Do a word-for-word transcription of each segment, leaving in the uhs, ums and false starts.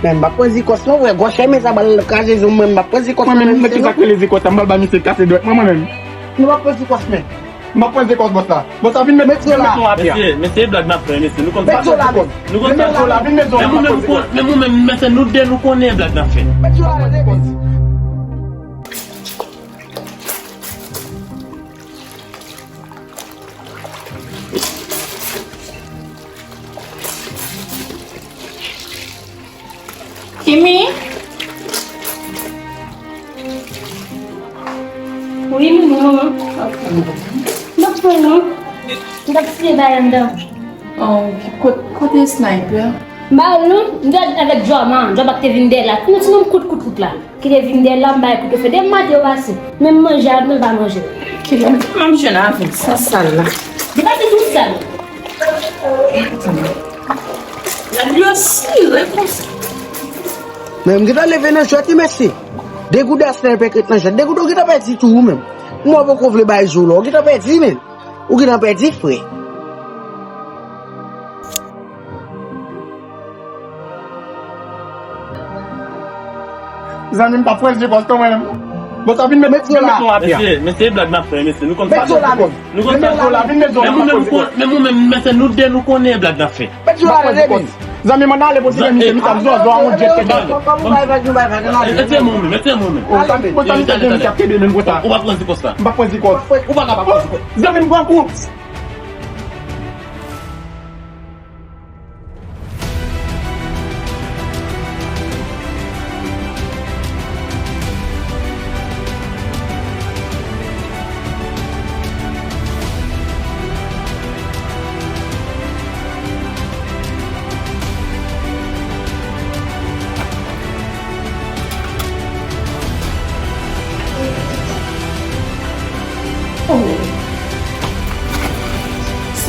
Men m p ap pran zikòs non, frè. Gwòchè men sa bal kraze zo mwen, m p ap pran zikòs. Mwen menm, men ki sa k rele zikòs sa? M pral ba misye kase dwèt mwen, mwen menm. Nou p ap pran zikòs men. M ap pran zikòs bòs la. Bòs la vin met, vin met yon atè. Mesye, mesye, e blag n ap fè, mesye. Nou konn sa. Met zo la, men. Nou konn sa. Met zo la, vin met zo la. Menm ou menm, menm ou menm, mesye, nou de nou konnen e blag n ap fè. Met zo la, men. Kimi? Wi, Mimi, manman. M ap pran non. M t ap siye bay anndan. Oh, kot-, kote Sniper? M ba l non, m t avèk Joma, Joma k te vin dèyè la. Yon ti nonm kout, kout, kout la. Ki te vin dèyè la, m bay kout fè. Depi maten yo pase. Menm manje a, menm pa manje. Ki lè m ap jwenn avèk sa sal la? Li pase tout sal. Gad yo sire konsa. Men m gentan leve nan jwèt wi, mesye. Degoud a Sniper k ret nan jwèt. Degoud ou gentan pèdi tou ou menm. Mwen poko vle bay jou la. Ou gentan pèdi, men. Ou gentan pèdi, frè. Zanmi m pa pran zikòs non mwen menm. Bon, sa vin met, met, met nou atè. Mesye, mesye, blag n ap fè, mesye. Nou konn sa. Met zo la, men. Nou konn sa. Met zo la, vin met zo la. Menm ou menm, menm ou menm, mesye, nou de nou konnen blag n ap fè. Met zo la, men. Zanmi m, ann ale pou ti zanmi, misye, misye ap zòzò a yon djèt, mesye. Mete mwen, mete mwen. Ou pa pran zikòs la. Ou pa pran zikòs. Zanmi m, pran kou.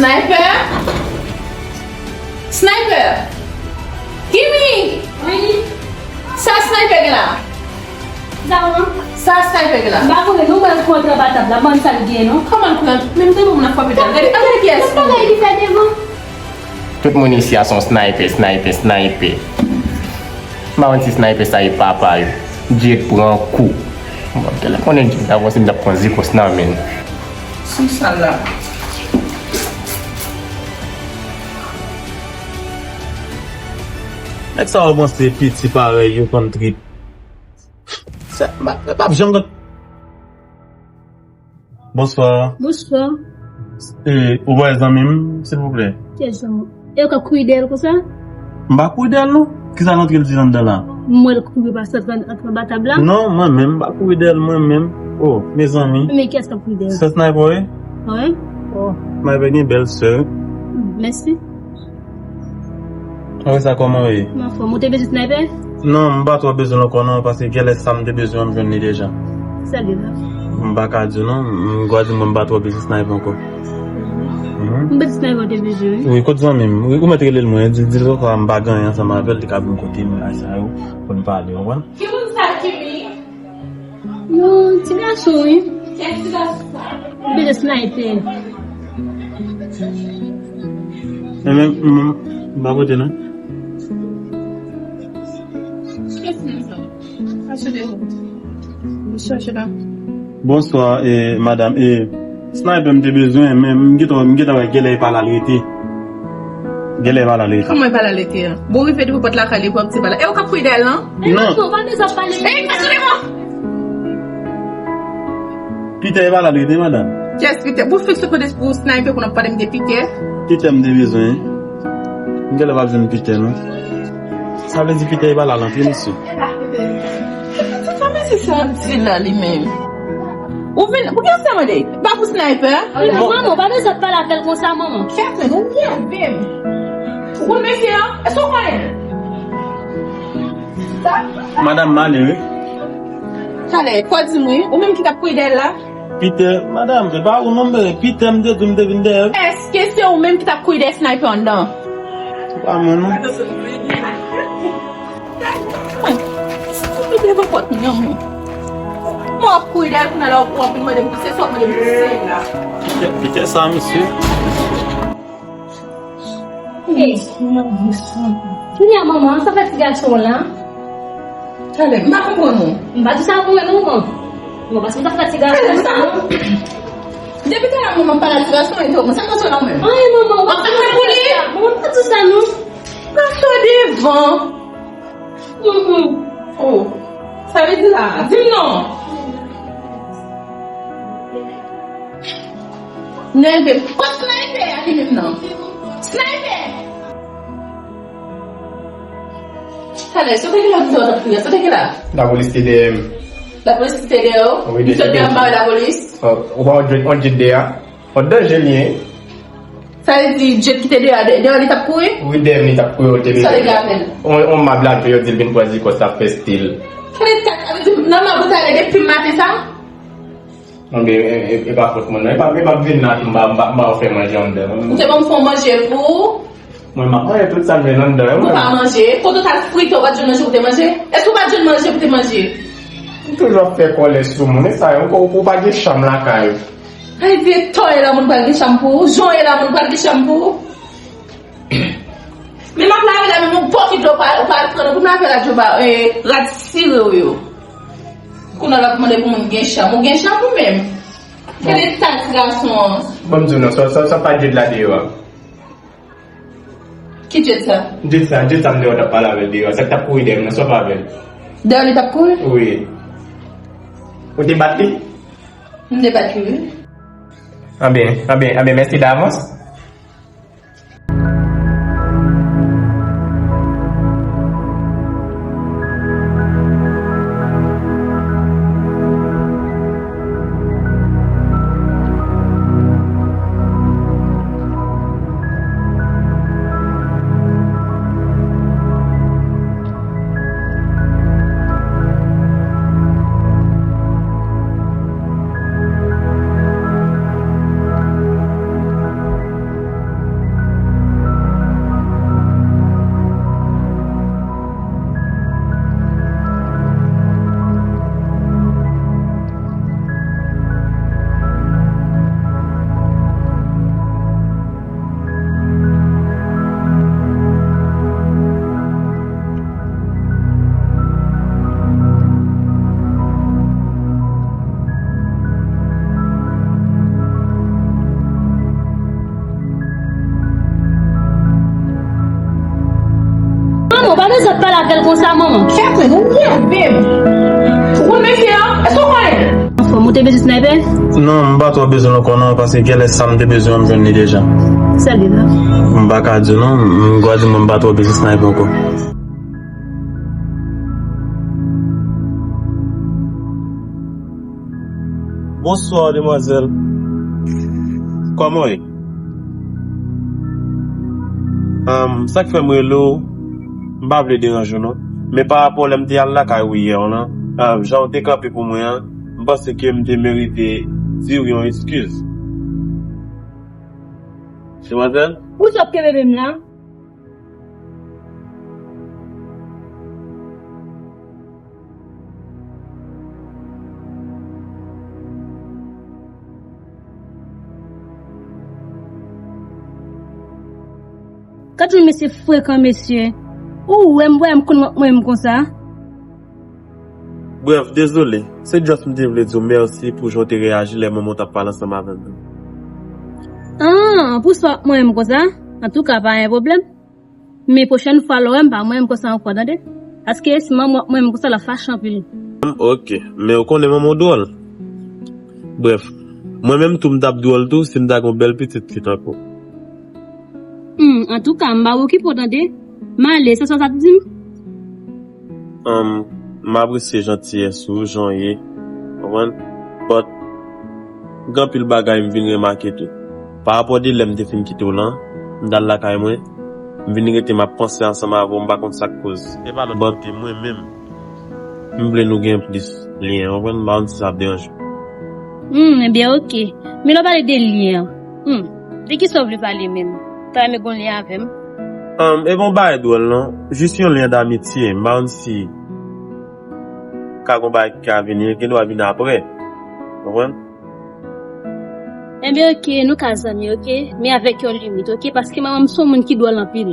Sniper! Sniper! Kimi! Wi. Sa Sniper gen la? Sa ou? Sa Sniper gen la? M pa konnen non, mwen kontre anba tab la, ban m sa l gen non. Kòman l pran? Menm jan moun ap frape dal. Gade, gade kiyès. Tout moun isi a se yon Sniper, Sniper, Sniper. M pa konn si Sniper sa e papa yo. Jake pran kou. Bon, telefòn Jake ta avanse, m t ap pran zikòs nan men l. Sou sa la. Nèg sa yo panse piti parèy yo konn trip. Sa, m pa, m p ap janm konn. Bonswa. Bonswa. E, ou wè zanmi m, silvouplè? Kiyès zanmi w? E ou k ap kouri dèyè l konsa? M pa kouri dèyè l, non. Kisa l antre l di anndan la? M wè l kouri pase antre, antre anba tab la. Non, mwen menm, m pa kouri dèyè l, mwen menm. Oh, mezanmi. Men kiyès k ap kouri dèyè l? Sè Sniper, wi. Wi. Oh, Sniper gen bèl sè. Mèsi. Apre sa, kòman w ye? M anfòm. Ou te bezwen Sniper? Non, m pa twò bezwen l ankò non, paske genlè sa m te bezwen an, m jwenn li deja. Sa l ye la? M pa ka di w non, m kwa di mwen m pa twò bezwen Sniper ankò. Mhm. M pa di Sniper ou te bezwen, wi. Wi, kot zanmi m? Wi, ou mèt rele l mwen, di, di l konsa m pa gen anyen ansanm avè l, li ka vin kote m, bagay sa yo, pou n pale, w konprann? Ki moun sa, Kimi? Yon ti gason, wi. Kèl ti gason sa? Li rele Sniper. E men, m, m pa pote non. Kèl ti moun sa? Pase devan. Ou chache la. Bonswa, e, madanm. E, Sniper m te bezwen, men m gentan, m gentan wè genlè e pa la l rete. Genlè e pa la l rete. Kòman e pa la l rete a? Bon, rive devan pòt lakay li, pou ap di pa la. E ou k ap kouri dèyè l, non? Non. E non, pa bezwen ap pale. E, pase devan! Peter e pa la l rete, madanm. Kiyès Peter? Bon, fèk se kote pou Sniper pou n ap pale m de Peter? Peter m te bezwen. M genlè p ap jwenn Peter, non. Sa vle di Peter e pa la l antre, mesye. Sa mesye sa ap di la, li menm? Ou vin, pou kiyès sa mande? Pa pou Sniper? Manman, ou pa bezwen ap pale avè l konsa, manman. Catherine, ou nève m. Ou konn mesye an? Èske ou konnen l? Madanm, m ale, wi. Talè, fò di m, wi. Ou menm ki t ap kouri dèyè l la? Peter, madanm, se pa ou non, men Peter, m te di w, m te vin dèyè l. Èske se ou menm ki t ap kouri dèyè Sniper anndan? Se pa mwen, non. Mwen ap kouri dèyè l, kounye a la, w ap vin mande m pouse, se w ap mande m pouse la. Peter, Peter sa, mesye. Hey. Kounye a, manman, sa fè ti gason w la? Talè, m pa konprann ou. M pa di sa pou mwen, manman. Manman, paske sa fè ti gason w la. Depi talè, manman pale a ti gason, e tou, sa k pase la menm? Ay, manman, w ap fè pou li? Manman, pa di sa, non. Pase devan. Mm, mm. Oh, sa vle di la, di m non. Nève, pa sniper a li menm nan. Sniper! Talè, se te ki la ki te w t ap kriye? Se te ki la? Lapolis te dèyè m. Lapolis te dèyè w? Wi, misye te anba lapolis? Oh, ou pa wè yon jet dèyè a? Yon danje li ye. Sa vle di jet ki te dèyè, dèyè li t ap kouri? Wi, dèyè m li t ap kouri, yo te... Sa te gen avè l? On, on mab la, yo di l vin pran zikòs, l ap fè stil. Sa vle di, sa vle di, nan mab ou sa ale depi maten sa? Non, men, e, e, e pa fòt mwen, non. E pa, e pa vin la, m ba, m ba, m ba w fè manje anndan. Ou te ban m fè manje pou ou? Mwen, m ap manje tout sa m jwenn anndan, wi. Ou pa manje? Kote w t al frite, ou pa t jwenn manje pou te manje? Èske ou pa t jwenn manje pou te manje? M toujou ap fè kòlè sou moun, e sa yo, ou, ou pa gen chanm lakay ou. Ay, vye tòy la, moun pral gen chanm pou ou. Jan w ye la, moun pral gen chanm pou ou. Men m ap lave la, men yon bokit dlo, ou pa, ou pa al pran nan pou m lave rad yo ba, e, rad sire w yo. Kounye a l ap mande pou moun gen chanm. Ou gen chanm ou menm? Bon. Gade eta ti gason an. Ban m di w non, sa, sa, sa pa jet la deyò a. Ki jet sa? Jet sa, jet sa m deyò t ap pale avè l deyò a. Sa k t ap kouri dèyè m nan, sa w pa avè l? Dèyè li t ap kouri? Wi. Ou te bat li? M te bat li, wi. Anben, anben, anben, mèsi davans. Manman, ou pa bezwen pale avè l konsa, manman. Jacqueline, ou nève m. Ou konn mesye a? Èske w konnen l? Anfòm, ou te bezwen Sniper? Non, m pa twò bezwen l ankò non, paske genlè sa m te bezwen an, m jwenn li deja. Sa l ye la? M pa ka di w non, m gwa di mwen m pa twò bezwen Sniper ankò. Bonswa, demwazèl. Kòman w ye? Ahn, sa k fè m rele w, m pa vle deranje w non. Men pa rapò lè m te al lakay ou yè an lan, ahn, jan w te kanpe pou mwen an, m panse ke m te merite di w yon eskiz. Demwazèl? Poukisa w ap kenbe men m la? Gad yon mesye frekan, mesye. Ou wè m, wè m konn wè m konsa. Brèf, dezole. Se just m te vle di w mèsi pou jan w te reyaji lè manman w t ap pale ansanm avè m nan. Ah, pou sa w ap manyen m konsa? Antouka, pa gen pwoblèm. Men pwochèn fwa, lè w wè m, pa manyen m konsa ankò, tande? Paske si manman w ap manyen m konsa, l ap fache anpil. Hmm, ok. Men ou konnen manman w dwòl. Brèf, mwen menm tou m t ap dwòl tou si m ta gen yon bèl pitit fi tankou w. Hmm, antouka, m pa okipe w tande. M ale, se sa w t ap di m? Humm, m apresye jantiyès ou, jan w ye, konprann? But, gen anpil bagay m vin remake tou. Pa rapò de lè m te fin kite w lan, m t al lakay mwen, m vin rete m ap panse ansanm avè w, m pa konn sa k koz. E pa lòt kote, mwen menm, m vle nou gen plis lyen, konprann? M pa konn si sa ap deranje w. Hmm, ebyen, oke. Men lè w pale de lyen an, hmm, de kisa w vle pale menm? Ou ta renmen gen yon lyen avè m? Ahn, e pa yon bagay dwòl, non. Jis yon lyen damitye. M pa konn si ka gen yon bagay ki ka vini, gen dwa vini apre. Konprann? Enben, oke, nou ka zanmi, oke? Men avèk yon limit, oke? Paske manman m se yon moun ki dwòl anpil.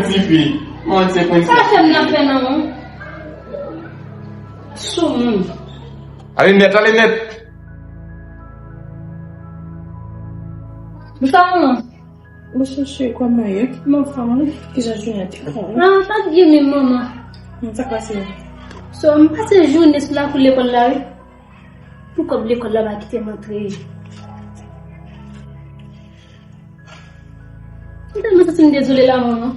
yon ti fi. Manti, prensès. Sa fè m nan fè nan ou. Soumoun. Ale nèt, ale nèt. Bonswa, manman. Bonswa, cheri, kòman w ye? Mwen anfòm, wi. Kijan jounen an te fè? Ah, pa t byen menm, manman. Sa k pase? So, m pase jounen sou lakou lekòl la, wi. Pou kòb lekòl la pa kite m antre. M tèlman santi m dezole la, manman.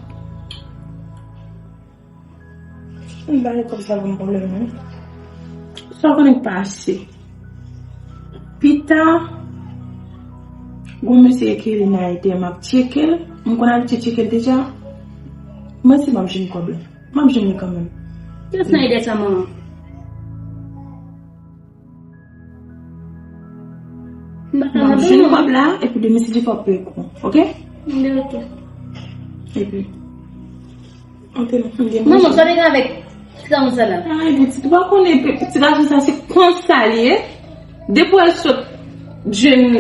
M ba li kòb sa pou m pwoblèm, wi. Sa w konnen k pa ase. Pita, gon mesye ekri li nan Ayiti, m ap tcheke l. M konn abitye tcheke l deja. Mwen si m ap jwenn kòb la. M ap jwenn li kanmenm. Kiyès nan ide sa, manman? M pa ka mande non. Mwen ap jwenn kòb la, epi demen si Dye fè w peye kou, oke? Mwen oke. Epi, antre nan fon gen manje. Manman, sa vin avèk ti gason sa la? Ay, pitit, ou pa konnen, pe- pitit gason sa, se konsa li ye. Depi w sot jwenn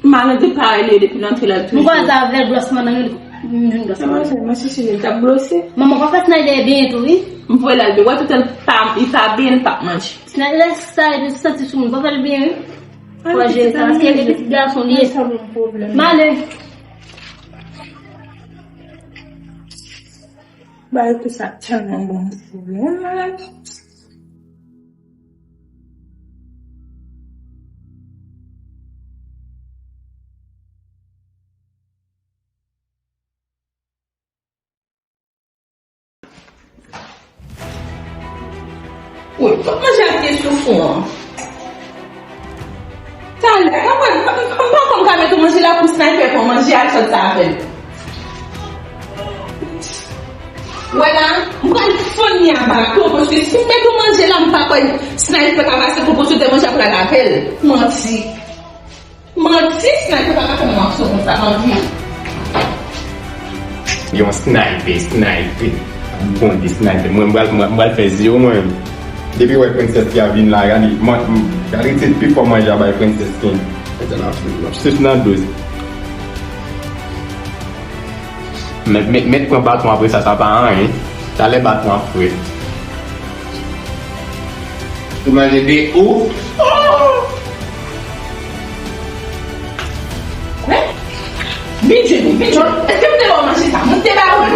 malandren parèy li ye depi l antre la, l toujou. Mwen kwè sa avèk glòs manman, m jwenn glòs manman. Mwen chèche li, l t ap glose. Manman, pa fè Snyder byen tou, wi. M voye l al byen. Wè, toutan l pa, li pa byen, li p ap manje. Nan lè sa, epi santi sou moun, pa fè l byen, wi. Fò jere sa, paske li pitit gason li ye. Male. Bagay tout sa tèlman bon pou mwen. Woy, tout manje ap gen sou fon an. Talè, m pa konn, m pa konn ka met yon manje la pou Sniper pran manje al sot sa avè l. Wè la, m pral fann li anba pon, paske si m met yon manje la, m pa kwè Sniper ka pase pou pote manje ap pral avè l. Manti. Manti, Sniper pa ka fè mòso konsa, manti. Yon Sniper, Sniper. Bon, de Sniper. Mwen, m pral, mwen, m pral fè zye mwen. Depi wè Princess ki a vin la, gade, man, m, gade ti pi fò manje a bay Princess King. Sis nan douz. Mèt, mèt, mèt pran baton apre sa, sa pa anyen. Talè baton ap fre. Ou manje de ou? Vin jwenn mwen, vin jwenn mwen. Èske m te ba w manje sa? Mwen te ba w manje.